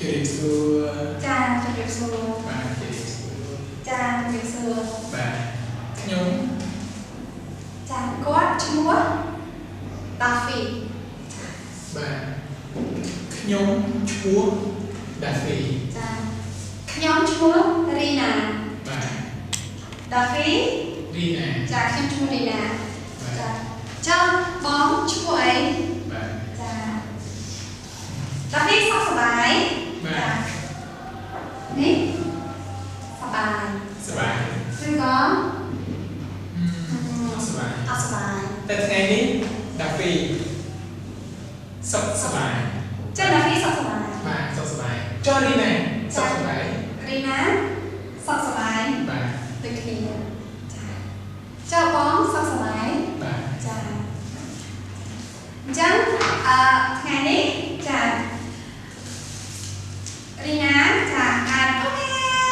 ជម្រាបសួរ ចាជម្រាបសួរ បាទជម្រាបសួរ ចាជម្រាបសួរ បាទខ្ញុំ ចាគាត់ឈ្មោះដាហ្វី បាទខ្ញុំឈ្មោះដាហ្វី ចាខ្ញុំឈ្មោះរីណា បាទ ដាហ្វី រីណា ចាខ្ញុំឈ្មោះរីណាចាចាំបងឈ្មោះអី បាទ ចាដាហ្វីសុខសប្បាយ បាទ នេះសប្បាយ សប្បាយ ឬក៏ អត់សប្បាយ អត់សប្បាយ តែថ្ងៃនេះដាហ្វីសុខសប្បាយ ចឹងដាហ្វីសុខសប្បាយ បាទសុខសប្បាយចុះរីណាសុខសប្បាយ រីណាសុខសប្បាយ បាទ ដូចគ្នាចាចុះបងសុខសប្បាយ បាទ ចាអញ្ចឹងថ្ងៃនេះចារីណាចាអាចអូខេ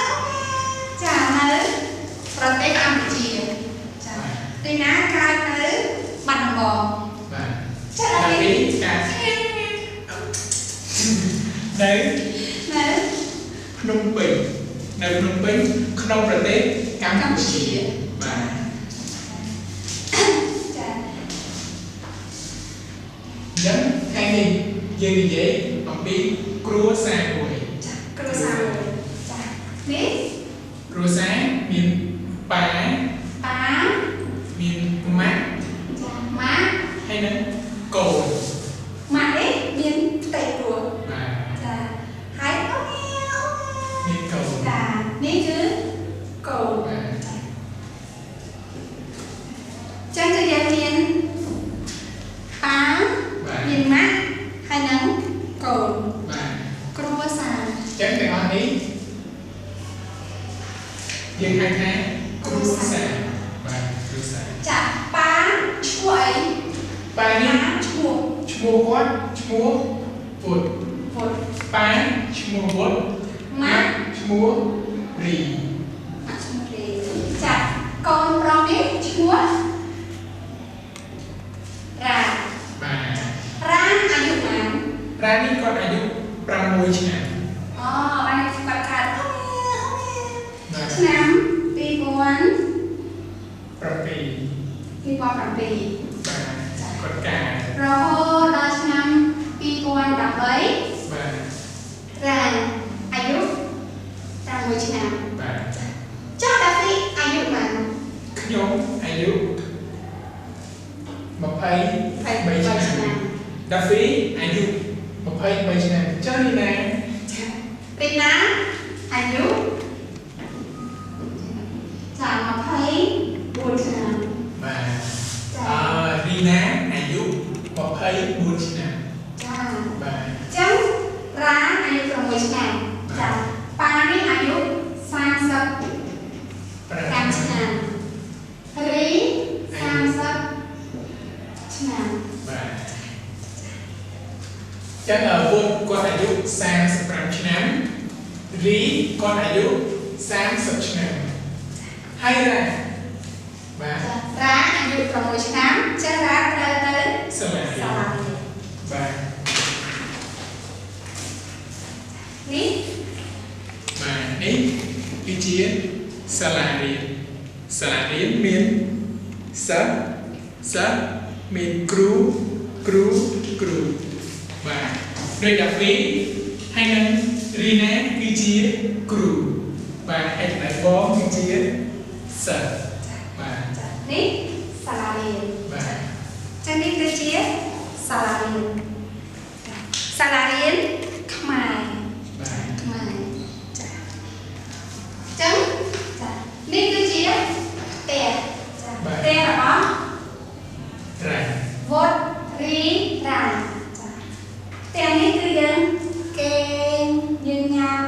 អូខេចានៅប្រទេសកម្ពុជាចារីណាកើតនៅបាត់ដំបង បាទ ចា ដាហ្វីកើតនៅ នៅ ភ្នំពេញនៅភ្នំពេញក្នុងប្រទេសកម្ពុជាបាទ ចា អញ្ចឹងថ្ងៃនេះយើងនិយាយអំពីគ្រួសារមួយ ចាគ្រួសារមួយចានេះ គ្រួសារមានប៉ា ប៉ា មានម៉ាក់ ចាម៉ាក់ ហើយនឹងកូន ម៉ាក់នេះមានផ្ទៃពោះ បាទ ចាហើយអូ មានកូន ចានេះគឺកូន បាទ ចាចឹងគឺយើងមានប៉ា បាទ មានម៉ាក់ហើយនឹងកូន បាទ គ្រួសារ អញ្ចឹងទាំងអស់នេះយើងហៅថាគ្រួសារបាទគ្រួសារ ចាប៉ាឈ្មោះអី ប៉ានេះ ប៉ាឈ្មោះ ឈ្មោះគាត់ឈ្មោះវុត វុត ប៉ាឈ្មោះវុត ម៉ាក់ ឈ្មោះរី ម៉ាក់ឈ្មោះរីចាកូនប្រុសនេះឈ្មោះរ៉ា បាទ រ៉ាអាយុប៉ុន្មាន រ៉ានេះគាត់អាយុ6ឆ្នាំ អូបានគាត់កើតអូ បាទ ឆ្នាំ2007 បាទគាត់កើត រហូតដល់ឆ្នាំ2013 បាទ រ៉ាអាយុ6ឆ្នាំ បាទ ចុះដាហ្វីអាយុប៉ុន្មាន ខ្ញុំអាយុ23ឆ្នាំដាហ្វីអាយុ23ឆ្នាំចុះរីណា ចារីណាអាយុចា24ឆ្នាំ បាទ ចា រីណាអាយុ24ឆ្នាំ ចា បាទ ចឹងរ៉ាអាយុ6ឆ្នាំចាប៉ានេះអាយុ35ឆ្នាំរី30ឆ្នាំ បាទចឹងវុតគាត់អាយុ35ឆ្នាំរីគាត់អាយុ30ឆ្នាំហើយរ៉ាបាទ ចារ៉ាអាយុ6ឆ្នាំចឹងរ៉ាត្រូវទៅ សាលា សាលារៀន បាទ នេះ បាទនេះគឺជាសាលារៀនសាលារៀនមានសិស្សសិស្សមានគ្រូគ្រូគ្រូបាទដូចដាហ្វីហើយនឹងរីណាគឺជាគ្រូបាទហើយចំណែកបងគឺជាសិស្សបាទ ចានេះសាលារៀន បាទ ចឹងនេះគឺជាសាលារៀនចាសាលារៀនខ្មែរ បាទ ខ្មែរចាចឹងចានេះគឺជាផ្ទះចាផ្ទះរបស់ រ៉ា វត្តរីរ៉ាចាផ្ទះនេះគឺយើងគេងយើងញ៉ាំ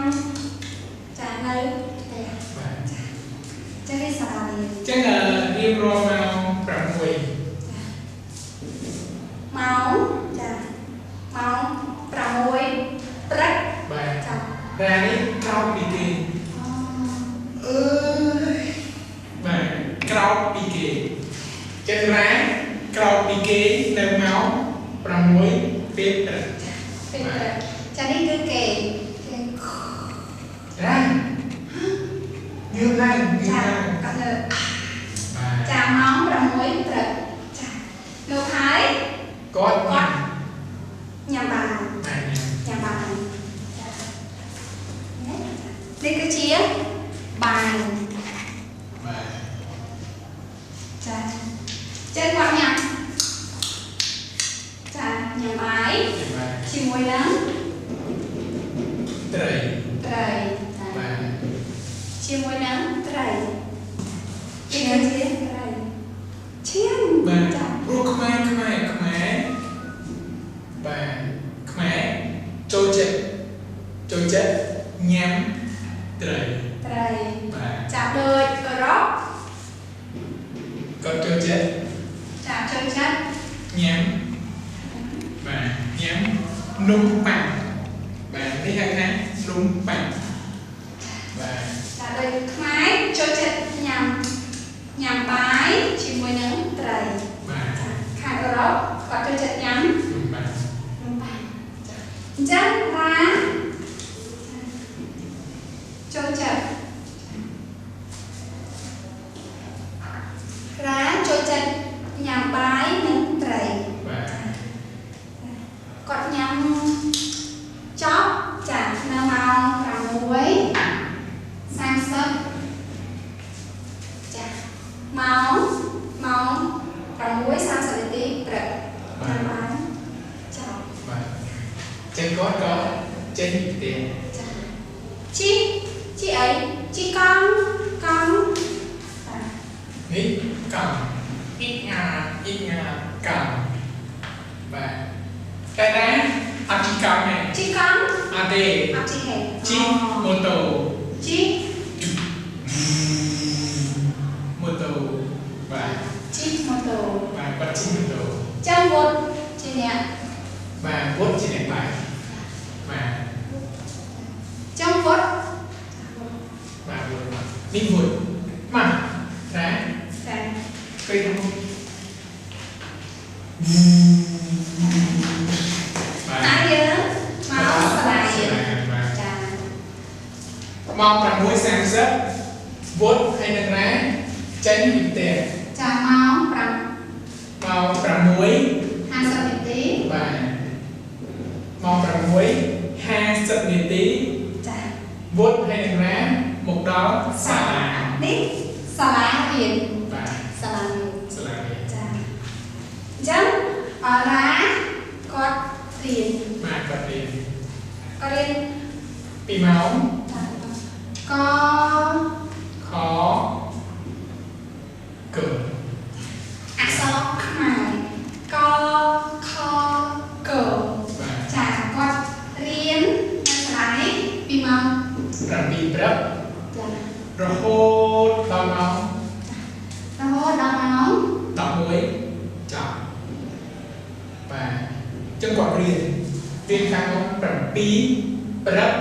ចានៅផ្ទះ បាទ ចឹងនេះសាលារៀន ចឹងរៀបរាប់មក6 ម៉ោងចាម៉ោង6ព្រឹក បាទ ចា រ៉ានេះក្រោកពីគេ អូ អើយបាទក្រោកពីគេចឹងរ៉ាក្រោកពីគេនៅម៉ោង6ពេលព្រឹក ពេលព្រឹកចានេះគឺគេ ចាគាត់ងើបចាម៉ោង6ព្រឹកចាងើបហើយគាត់ញ៉ាំបាយញ៉ាំបាយចានេះគឺជាបាយបាទចាចឹងគាត់ញ៉ាំចាញ៉ាំបាយជាមួយនឹងត្រីត្រីបាទជាមួយនឹងត្រីនេះគឺជាត្រីឈាមបាទព្រោះខ្មែរខ្មែរខ្មែរបាទខ្មែរចូលចិត្តចូលចិត្តញ៉ាំត្រីត្រីបាទចាដូចអឺរ៉ុបគាត់ចូលចិត្តចាចូលចិត្តញ៉ាំបាទញ៉ាំនំប៉័ងបាទនេះហៅថានំប៉័ងបាទចាដូចខ្មែរចូលចិត្តញ៉ាំញ៉ាំបាយជាមួយនឹងត្រីបាទចាខាងអឺរ៉ុបគាត់ចូលចិត្តញ៉ាំនំប៉័ងនំប៉័ងចាអញ្ចឹងរ៉ាចូលចិត្តរ៉ាចូលចិត្តញ៉ាំបាយនិងត្រីបាទគាត់ញ៉ាំចប់ចានៅម៉ោង6:30ចាម៉ោង6:30នាទីព្រឹកញ៉ាំបាយចប់បាទចឹងគាត់ក៏ចេញពីផ្ទះចាជីជីអីជីកង់កង់បាទនេះកង់អ៊ីងាអ៊ីងាកង់បាទតែណាអត់ជីកង់ទេជីកង់អត់ទេអត់ជីទេជីម៉ូតូជីម៉ូតូបាទជីម៉ូតូបាទគាត់ជីម៉ូតូចាំវុតជាអ្នកបាទវុតជាអ្នកបាទបាទចាំវុតបាទវុតនេះវុតមកណាចាពេលហ្នឹងតែយើងមកសាលារៀនចាម៉ោង6:30វុតហើយនឹងរ៉ាចេញពីផ្ទះចាម៉ោង5ម៉ោង6:50នាទីបាទម៉ោង6:50នាទីចាវុតហើយនឹងរ៉ាមកដល់សាលានេះសាលារៀនបាទសាលារៀនសាលារៀនចាអញ្ចឹងអរ៉ាគាត់រៀនបាទគាត់រៀនគាត់រៀនពីម៉ោងកខកអក្សរខ្មែរកខកចាគាត់រៀននៅសាលានេះពីម៉ោង7ព្រឹកចារហូតដល់ម៉ោងរហូតដល់ម៉ោង11ចប់បាទចឹងគាត់រៀនរៀនខាងម៉ោង7ព្រឹក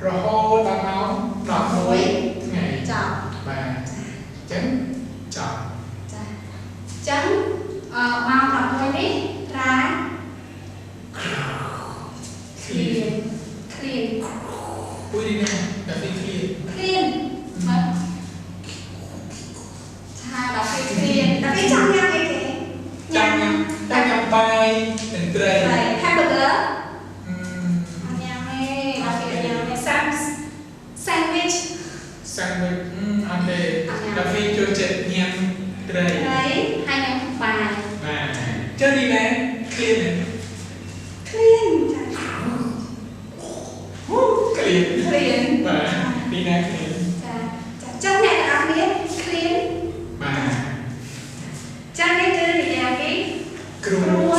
រហូតដល់ម៉ោង11ថ្ងៃចប់បាទចឹងចប់ចាចឹងម៉ោង11នេះរ៉ាឃ្លៀនឃ្លៀនពុយនេះដល់ពេលឃ្លៀនឃ្លៀនមើលឆាដល់ពេលឃ្លៀនដល់ពេលចង់ញ៉ាំអីគេចង់ញ៉ាំតែញ៉ាំបាយនិងត្រី hamburger អត់ញ៉ាំទេដល់ពេលញ៉ាំទេ sandwich sandwich អត់ទេដល់ពេលចូលចិត្តញ៉ាំត្រីត្រីហើយញ៉ាំបាយបាទចឹងនេះណាឃ្លៀនឃ្លៀនចាឃ្លៀនឃ្លៀនបាទនេះណាឃ្លៀនចាចាចឹងអ្នកទាំងអស់គ្នាឃ្លៀនបាទចឹងនេះគឺនិយាយពីគ្រួ